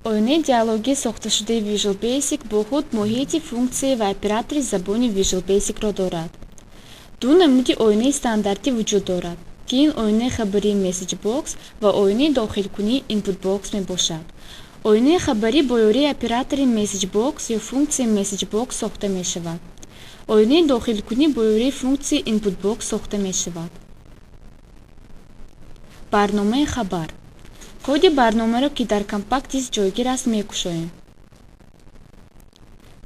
Оинаи диалогии сохташудаи Visual Basic бо худ моҳияти функсия ва оператори забони Visual Basic-ро дорад. Ду намуди оинаи стандартӣ вуҷуд дорад, ки ин оинаи хабарии MessageBox ва оинаи дохилкунии InputBox мебошад. Оинаи хабарӣ бо ёрии оператори MessageBox ё функсияи MessageBox сохта мешавад. Оинаи дохилкунӣ бо ёрии функсияи InputBox сохта мешавад. Барномаи хабар. Коди барномаро, ки дар компакт-диск ҷойгир аст, мекушоем.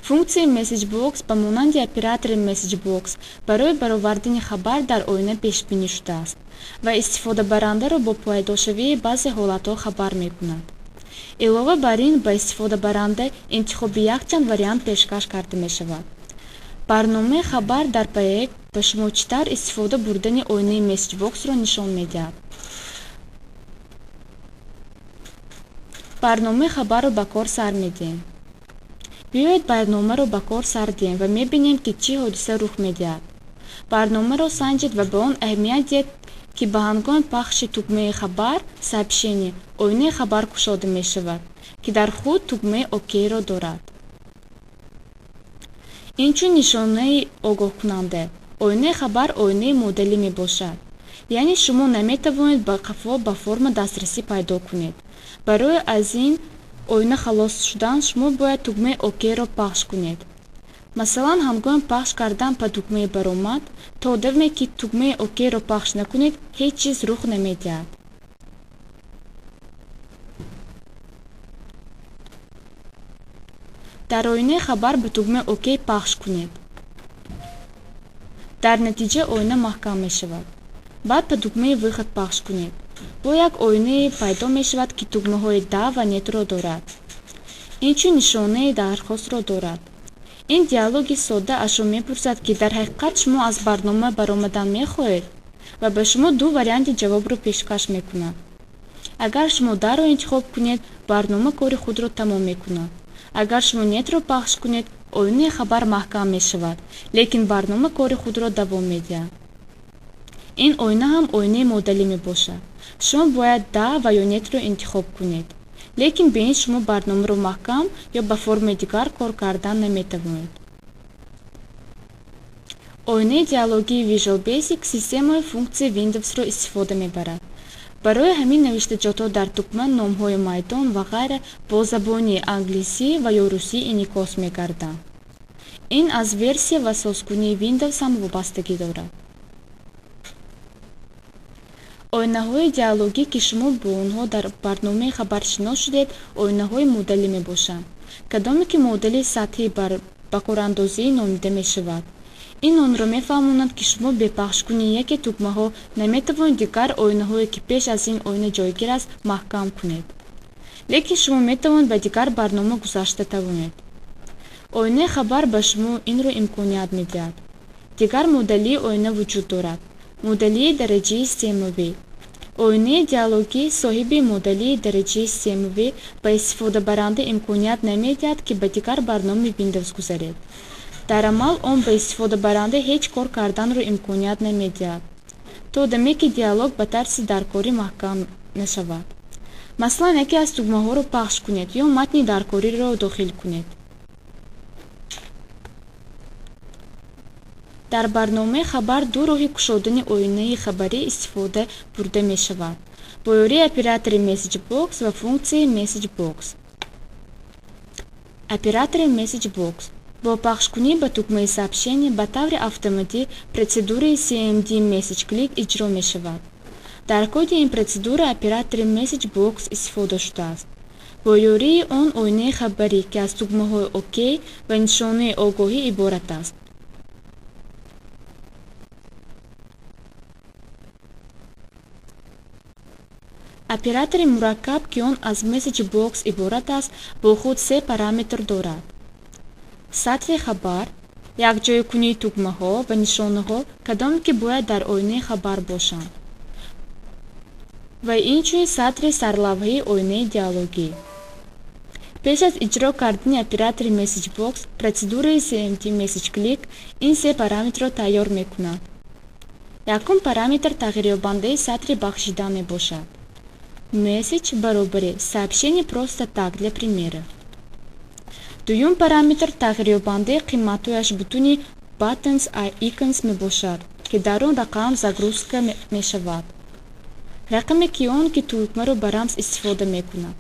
Функсияи MessageBox ба монанди оператори MessageBox барои баровардани хабар дар оина пешбинӣ шудааст ва истифодабарандаро бо пайдошавии баъзе ҳолатҳо хабар мекунад. Илова бар ин, ба истифодабаранда интихоби якчанд вариант пешкаш карда мешавад. Барномаи хабар дар проект ба шумо чӣ тавр истифода бурдани оинаи MessageBox-ро нишон медиҳад. Барномаи хабарро ба кор сар медиҳем. Биёед барномаро ба кор сар диҳем ва мебинем, ки чӣ ҳодиса рух медиҳад. Барномаро санҷед ва ба он аҳамият диҳед, ки ба ҳангоми пахши тугмаи хабар сообщение оинаи хабар кушода мешавад, ки дар худ тугмаи ОК-ро дорад. Инчун нишонаи огоҳкунанда, оинаи хабар оинаи моделӣ мебошад. Яъне шумо наметавонед ба қафо ба форма дастрасӣ пайдо кунед. Барои аз ин оина халос шудан шумо бояд тугмаи ОК-ро пахш кунед. Масалан, ҳангоми пахш кардан ба тугмаи баромад, то даме ки тугмаи ОК-ро пахш накунед, ҳеҷ чиз рух намедиҳад. Дар оинаи хабар ба тугмаи ОК пахш кунед. Дар натиҷа оина маҳкам мешавад. Баъд ба тугмаи выход пахш кунед. Бо як оинае пайдо мешавад, ки тугмаҳои да ва нетро дорад. Инчун нишонаи дархостро дорад. Ин диалоги содда аз шумо мепурсад, ки дар ҳақиқат шумо аз барнома баромадан мехоҳед ва ба шумо ду варианти ҷавобро пешкаш мекунад. Агар шумо даро интихоб кунед, барнома кори худро тамом мекунад. Агар шумо нетро пахш кунед, оинаи хабар маҳкам мешавад, лекин барнома кори худро давом медиҳад. Ин оина ҳам оинаи моделӣ мебошад. Шумо бояд да ва ё нетро интихоб кунед. Лекин бе ин шумо барномаро маҳкам ё ба формаи дигар кор кардан наметавонед. Оинаи диалогии Visual Basic системаи функсияи Windows-ро истифода мебарад. Барои ҳамин навиштаҷотҳо дар тугма, номҳои майдон ва ғайра бо забони англисӣ ва ё русӣ инъикос мегарданд. Ин аз версия ва созкунии Windows ҳам вобастагӣ дорад. Оинаҳои диалогӣ, ки шумо бо онҳо дар барномаи хабар шинос шудед, оинаҳои моделӣ мебошанд, кадоме ки модели сатҳи ба корандозӣ номида мешавад. Ин онро мефаҳмонад, ки шумо бе пахшкунии яке тугмаҳо наметавонед дигар оинаҳое, ки пеш аз ин оина ҷойгир аст, маҳкам кунед. Лекин шумо метавонед ба дигар барнома гузашта тавонед. Оинаи хабар ба шумо инро имконият медиҳад. Дигар моделии оина вуҷуд дорад. Моделии дараҷаи семавӣ. Оинаи диалогӣ соҳиби моделии дараҷаи семавӣ ба истифодабаранда имконият намедиҳад, ки ба дигар барномаи Windows гузаред. Дар амал он ба истифодабаранда ҳеҷ кор карданро имконият намедиҳад, то даме ки диалог ба тарзи даркорӣ маҳкам нашавад. Масалан, яке аз тугмаҳоро пахш кунед ё матни даркориро дохил кунед. Дар барномаи хабар ду роҳи кушодани оинаи хабарӣ истифода бурда мешавад: бо ёрии оператори MessageBox ва функсияи MessageBox. Оператори MessageBox бо пахшкунӣ ба тугмаи сообщение ба таври автоматӣ протседураи CMD Message Click иҷро мешавад. Дар коди ин протседура оператори MessageBox истифода шудааст. Бо ёрии он оинаи хабарӣ, ки аз тугмаҳои ОК ва нишонаи огоҳӣ иборат аст, Оператори мураккаб, ки он аз MessageBox иборат аст, бо худ се параметр дорад: сатри хабар, якҷоякунии тугмаҳо ва нишонаҳо, кадоме ки бояд дар оинаи хабар бошанд, ва инчунин сатри сарлавҳаи оинаи диалогӣ. Пеш аз иҷро кардани оператори MessageBox, протседураи CMD Message Click ин се параметрро тайёр мекунад. Якум параметр тағйирёбандаи сатри бахшида мебошад. Message баробари сообщение просто так, для примера. Дуюм параметр тағйирёбандаи қиматҳояш бутуни Buttons Icons мебошад, ки дар он рақам загрузка мешавад. Рақаме ки он ки тугмаро ба рамз истифода мекунад.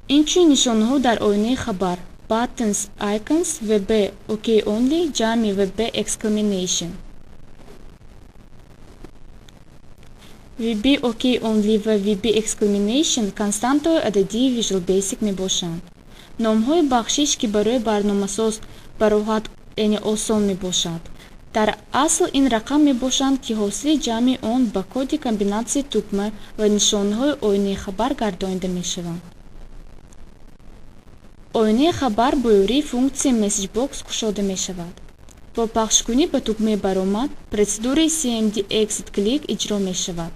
Инчунин нишонаҳо дар оинаи хабар Buttons Icons VB OK Only ҷамъи VB Exclamation. VB OK Only ва VB Exclamation константаҳои ададии Visual Basic мебошанд. Номҳои бахшиш, ки барои барномасоз бароҳат, яъне осон мебошад. Дар асл ин рақам мебошанд, ки ҳосили ҷамъи он ба коди комбинатсияи тугма ва нишонаҳои оинаи хабар гардонида мешаванд. Оинаи хабар бо ёрии функсияи MessageBox кушода мешавад. Бо пахшкунӣ ба тугмаи баромад протседураи CMD Exit Click иҷро мешавад.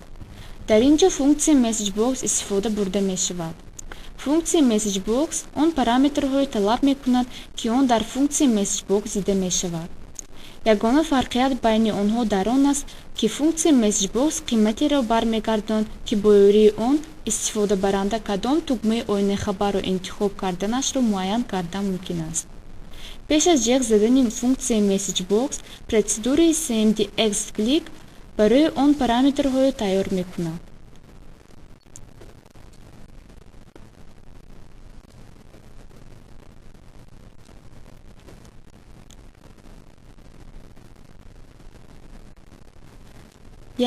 Дар ин ҷо функсияи MessageBox истифода бурда мешавад. Функсияи MessageBox он параметрҳое талаб мекунад, ки он дар функсияи MessageBox дида мешавад. Ягона фарқият байни онҳо дар он аст, ки функсияи MessageBox қиматеро бармегардонад, ки бо ёрии он истифодабаранда кадом тугмаи оинаи хабарро интихоб карданашро муайян кардан мумкин аст. Пеш аз ҷеғ задани функсияи MessageBox протседураи CMD Exit Click барои он параметрҳое тайёр мекунад.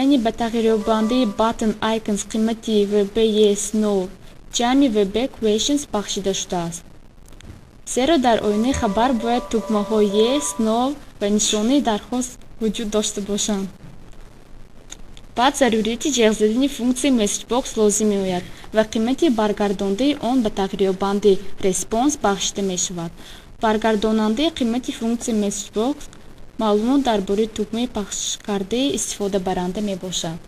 Яъне ба тағйирёбандаи Button Icons қимати VB Yes No ҷамъи VB Questions бахшида шудааст. Зеро дар оинаи хабар бояд тугмаҳои Yes, No ва нишонаи дархост вуҷуд дошта бошанд. Баъд зарурияти ҷеғ задани функсияи MessageBox лозим меояд ва қимати баргардондаи он ба тағйирёбандаи Response бахшида мешавад. Баргардонандаи қимати функсияи MessageBox маълумот дар бораи тугмаи пахшкардаи истифодабаранда мебошад.